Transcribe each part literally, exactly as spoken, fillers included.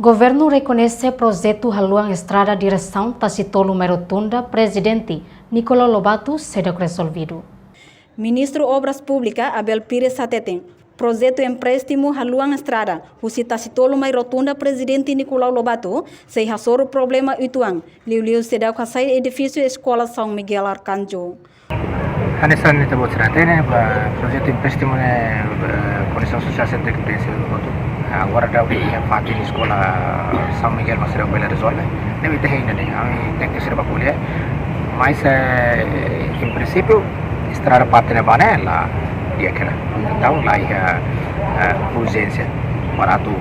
Governu rekoñese projetu haluan estrada diresaun Tasitolu mai Rotunda Prezidente Nicolau Lobato seidauk rezolvidu. Ministru Obras Públikas Abel Pires hateten, projetu empréstimu haluan estrada husi Tasitolu mai Rotunda Prezidente Nicolau Lobato sei hasoru problema uitoan, liuliu seidauk hasai edifísiu Eskola São Miguel Arcanjo. Hanesan ita-boot sira hatene, ba projetu empréstimu ne'e, ba kondisaun sosiál sira tenke pensa hotu. Agora daudaun iha fatin Eskola São Miguel mak seidauk bele rezolve. Ne'ebé ita hein de'it, ami tenke sira ba ko'alia. Mas, eh, em princípio, estrada parte ne'ebá ne'e la di'ak hela. Entaun, la iha, eh, urjénsia para atu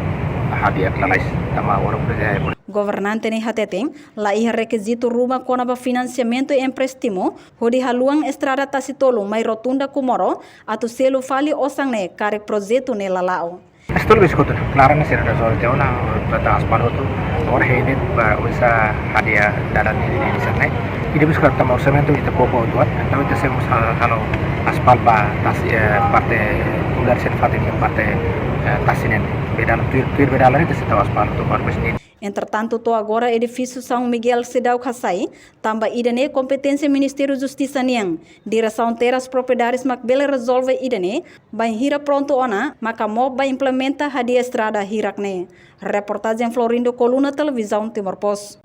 hadi'a lalais. Tanba agora, eh, Governante ne'e hateten, la iha rekizitu ruma kona-ba finansiamentu empréstimu hodi haluan estrada Tasitolu mai Rotunda Comoro atu selu fali osan ne'e karik projetu ne'e la la'o. Tasitolu besik hotu, klaran ne'e sira rezolve tiha ona, trata aspal hotu. Agora hein de'it ba oinsá hadi'a dalan ne'e, ne'e, ne'e, ne'e. Ida besik tanba orsamentu ita pouku hotu, entaun ita sei mós ha-, halo aspal ba Tasi, eh, parte, mudar sira fatin iha parte, eh, Tasi ne'e. Bee dalan, tuir, tuir bee dalan ne'e ita sei tau aspal hotu para bes ne'e. Entretantu, to'o agora edifísiu São Miguel seidauk hasai, tanba ida-ne'e kompeténsia Ministériu Justisa nian. Diresaun Terras Propriedades mak bele rezolve ida-ne'e, bainhira prontu ona, maka mós bá implementa hadi'a estrada hirak ne'e. Reportajen Florindo Coluna, Televizaun Timor Post.